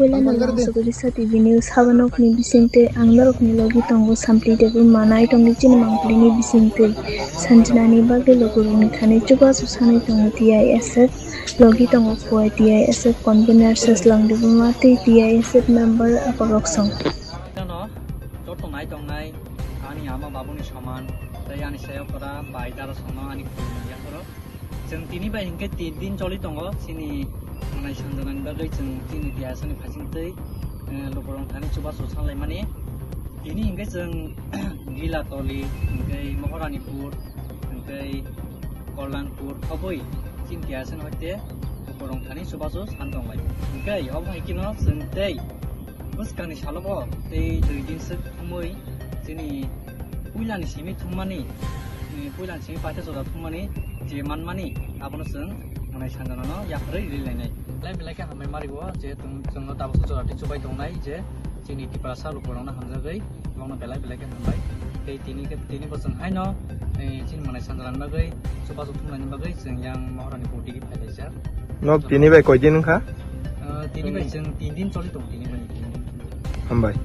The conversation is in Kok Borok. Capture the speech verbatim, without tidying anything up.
Puila no Langsa Gurisa T V News habanokni bisingtwi ang norokni logi tongo Sampli Debbarma, nai tongdi chini mangpili ni bisingtwi. Sanjinani bagwi lukurokni thani chubachu sanwi tongo T I S F, logi tongo Khowai T I S F convener Seslang Debbarma tei T I S F member Apak Roksong. Joto nai tongnai ani ama babuni soman tei ani sayokra bai dara sono ani khulumya khoro. Chwng tini bai hinkhe tin din choli tongo, chini manai sanjanani bagwi chwng chini tiyasani phasingtwi, eh, lukurok thani chubachu sanlaimani. Tini hinkhe chwng Gilatoli, hinkhe Mohoranipur, hinkhe Kollanpur khobwi chini tiyasani hoite lukurok thani chubachu san tonglai. Hinkhe obo hai kheno chwng tei bwskangni salobo tei dui din swk thumwi chini puilani simi thumani, eh, puilani simi paitha jora thumani je manmani, abono chwng manai sanjanano yapharwi rilainai. Belai belai khe hambai marigo je chwng, chwngno tabukhe jora tei chubai tongnai je chini Tiprasa lukurokno hamjagwi, bono belai belai khe hambai. Tei tini khe, tini bo chwng haino, eh, chini manai sanjanani bagwi, chubachu thumnaini bagwi chwng yang Mohoranipur digi phailaijak. Nok tini bai koi din wngkha? Eh, tini bai chwng tin din choli tongo, tini bai. Hambai.